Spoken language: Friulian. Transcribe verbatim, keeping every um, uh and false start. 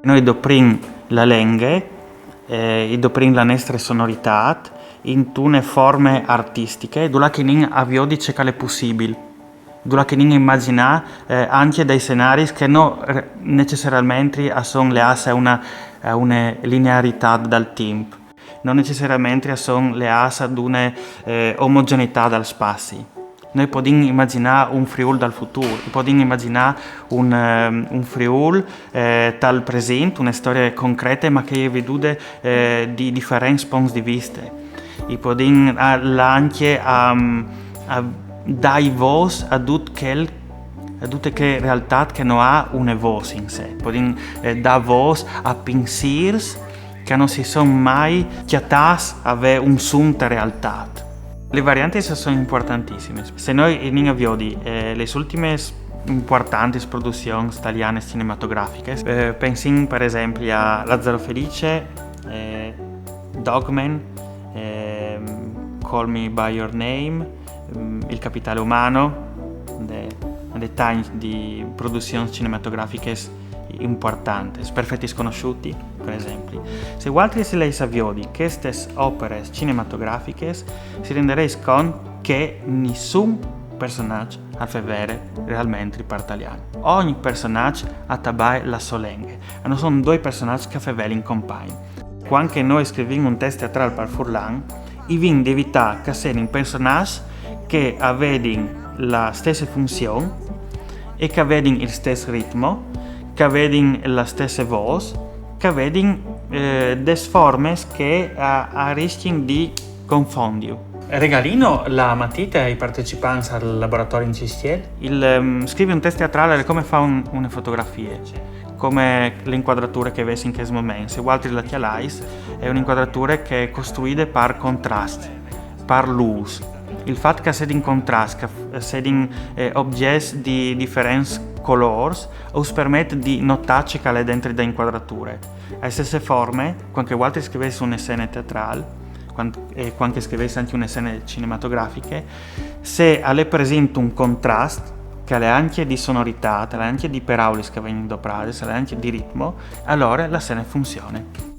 Noi doprìn la lenghe, eh, i doprìn la nestre sonoritât intune forme artistiche, dulà che nin a viodi ce che al è pussibil, dulà che nin a imagjinâ, eh, ancje dai scenaris che no, eh, necessariamente a son leâts a une, a une linearitât dal timp, no necessariamente a son leâts ad une, eh, omogeneitât dal spazi. Noi podìn imagjinâ un Friûl dal futûr, podìn imagjinâ un, ehm, un Friûl, eh, tal presint, une storie concrete, ma che e je vidude, eh, di diferents ponts di viste. I podìn, ah, lâ ancje a, a dâi vôs a dut chel, a dute chê realtât che no à une vôs in se. Podìn, eh, dâ vôs a pinsîrs che no si son mai cjatâts a vê un sun te realtât. Lis variantis a son impuartantissimis. Se noi nin a viodi, eh, lis ultimis impuartantis produzions talianis cinematografichis, eh, pensìn par esempli a Lazzaro Felice, eh, Dogman, ehm, Call Me By Your Name, mm, Il Capitale Umano, de, de tancj di produzions cinematografichis impuartantis, Perfetti Sconosciuti, par esempli. Se vualtris leis a viodi chestis operis cinematografichis, si rendareis cont che nissun personaç al fevele realmentri par talian. Ogni personaç al tabaie la sô lenghe, a no son doi personaçs che a fevelin compagn. Cuant che noi scrivìn un test teatrâl par furlan, i vin di evitâ che a sedin personaçs che a vedin la stesse funzion e che a vedin il stes ritmo, che a vedin la stesse vôs, che a vedin, eh, des formis che a, a riscjin di confondi. Regalìn la matite ai partecipants al laboratori in Cistiel. Il, ehm, scrivi un test teatrâl al è come fâ un, une fotografie, come la incuadrature che o vês in chest moment. Se vualtris la cjalais, e je une incuadrature che e je costruide par contrast, par lûs. Il fat che a sedin contrast, che a f-, a sedin, eh, objets di diferents colôrs, us permet di notâ ce che al è dentri da incuadrature. A stesse forme, cuant che vualtris scrivês une scene teatrâl, cuant, e cuant che scrivês ancje une scene cinematografiche, se al è presint un contrast, che al è ancje di sonoritât, al è ancje di peraulis che a vegnin dopradis, al è ancje di ritmo, alore la scene funzione.